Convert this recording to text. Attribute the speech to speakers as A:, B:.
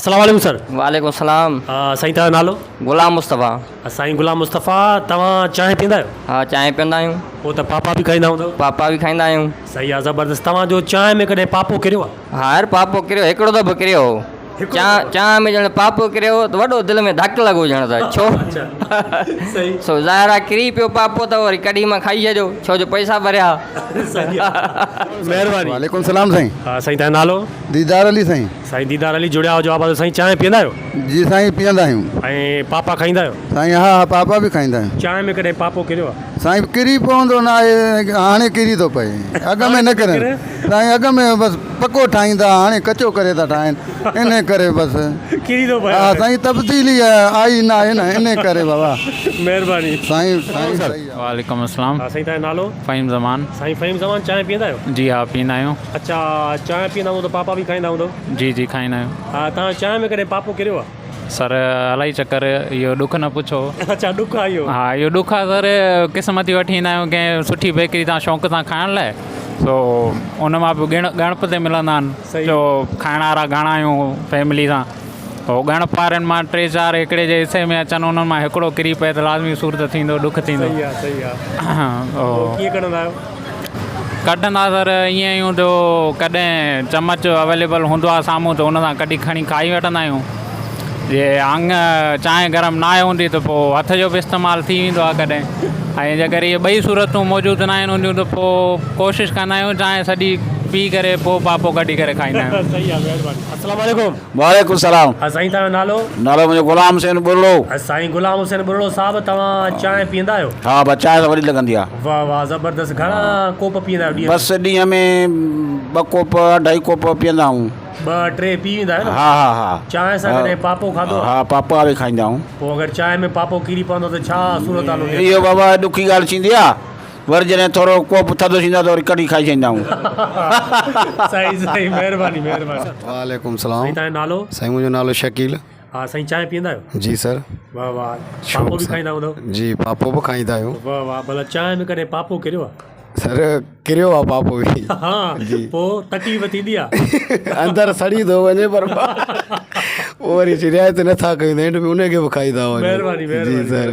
A: السلام عليڪم سر.
B: وعليڪم السلام.
A: سائين توهان جو نالو؟
B: غلام مصطفيٰ.
A: سائين غلام مصطفيٰ توهان چانهه پيئندا آهيو؟
B: ها چانهه پيئندا آهيون.
A: پوء ته پاپا به کائيندا هوندؤ؟
B: پاپا به کائيندا آهيون.
A: صحيح آ زبردست توهان جو چانهه ۾ ڪڏهن پاپو ڪريو آ؟
B: ها يار پاپو ڪريو هڪڙو دفعو ڪريو هو. چانهه ۾ ڄڻ پاپو ڪريو ته وڏو دل ۾ ڌڪ لڳو ڄڻ ته ڇو سو ظاهر آ ڪري پيو پاپو ته وري ڪڍي مان کائي ڇڏيو ڇو جو پئسا ڀريا.
A: مهرباني.
C: وعليڪم السلام سائين.
A: ها سائين تنهنجو نالو؟
C: ديدار علي سائين.
A: سائين ديدار علي جڙيا هجو آباد سائين چانهه پيئندا آهيو؟
C: جي سائين پيئندا آهيون.
A: ۽ پاپا کائيندا آهيو؟
C: سائين ها ها پاپا به کائيندا آهيون.
A: چانهه ۾ ڪڏهن پاپو ڪريو آ؟
C: سائين ڪري پوندو نه آهي هاڻي ڪري ٿو پئي اڳ ۾ نه ڪري سائين اڳ ۾ بس پڪو ٺاهيندا هاڻي ڪچو ڪري ٿا ٺاهين ان ڪري بس
A: ڪري ٿو پئي
C: ها سائين تبديلي آئي نه آهي نه ان ڪري بابا
A: مهرباني
C: سائين سائين صحيح آ.
D: وعليڪم السلام.
A: ها سائين تنهنجو نالو؟
D: فهيم زمان.
A: سائين فهيم زمان چانهه پيئندا آهيو؟
D: جي ها پيئندا آهيون.
A: اڇا چانهه پيئندا هوندو ته پاپا به کائيندا هوندو؟
D: جي جي کائيندا آهيون.
A: ها توهان چانهه ۾ ڪڏهن پاپو ڪريو آ؟
D: سر الائي چڪر اهو ڏک نه پڇو.
A: اڇا ڏک آ اهو.
D: ها اهو ڏک آ سر قسمت ئي وٺي ايندا آهيون ڪنهن سٺي بيڪري تان شوق سان کائڻ لاء سو ان مان به ڳڻ ڳڻپ تي ملندا آهن جو کائڻ وارا گهڻا آهيون فيملي سان هو ڳڻپ وارن مان ٽي چار هڪڙي جي حصي ۾ اچن انهن مان هڪڙو ڪري پئي ته لازمي سور ته ٿيندو ڏک ٿيندو.
A: صحيح آ صحيح آ پوء ڪيئن ڪڍندا آهيو؟
D: ڪڍندا سر ائين آهيون جو ڪڏهن چمچ اويليبل هوندو آهي سامهون ته ان سان ڪڍي کڻي کائي وٺندا آهيون جي آڱ چانهه گرم ناهي هوندي ته پوء هٿ جو به استعمال ٿي ويندو آهي ڪڏهن ۽ جيڪر اهي ٻئي صورتون موجود ناهن هونديون ته پوء ڪوشش ڪندا آهيون چانهه سڄي پي ڪري پوء پاپو ڪڍي ڪري کائيندا آهيون.
A: صحيح آهي مهرباني. السلام عليڪم.
E: وعليڪم السلام.
A: سائين توهان جو نالو؟
E: نالو منهنجو غلام حسين ٻرڙو.
A: سائين غلام حسين ٻرڙو صاحب توهان چانهه پيئندا آهيو؟
E: ها بس چانهه ته وڏي لڳندي آهي.
A: واه واه زبردست گهڻا ڪوپ پيئندا آهيو ڏينهن ۾؟
E: بس ڏينهن ۾ ٻه ڪوپ اڍائي ڪوپ پيئندا آهيون.
A: ٻه ٽي پي ويندا آهيو نه؟
E: ها ها ها.
A: چانهه سان ڪڏهن پاپو کاڌو آهي؟
E: ها پاپا به کائيندا آهيون.
A: پوء اگر چانهه ۾ پاپو ڪري پوندو ته ڇا صورت حال هوندي؟
E: اهو بابا ڏکي ڳالهه ٿيندي آهي وري جڏهن ٿورو ڪوپ ٿڌو ٿيندو آهي ته وري ڪڍي کائي ڇڏيندا آهيون.
A: صحيح صحيح مهرباني مهرباني.
C: وعليڪم السلام.
A: سائين تنهنجو نالو؟
C: سائين منهنجو نالو شڪيل.
A: ها سائين چانهه پيئندا آهيو؟
C: جي سر.
A: واه واه پاپو به کائيندا هوندؤ؟
C: جي پاپو به کائيندا آهيون.
A: واه واه ڀلا چانهه ۾ ڪڏهن پاپو ڪريو آ؟
C: سر ڪريو آ پاپو به.
A: ها
C: جي
A: پو تڪليف ٿيندي آ؟
C: اندر سڙي ٿو وڃي پر پوء وري رعايت نٿا ڪيون ته اينڊ ۾ ان کي به کائي ٿا وڃون.
A: مهرباني مهرباني.
C: جي سر.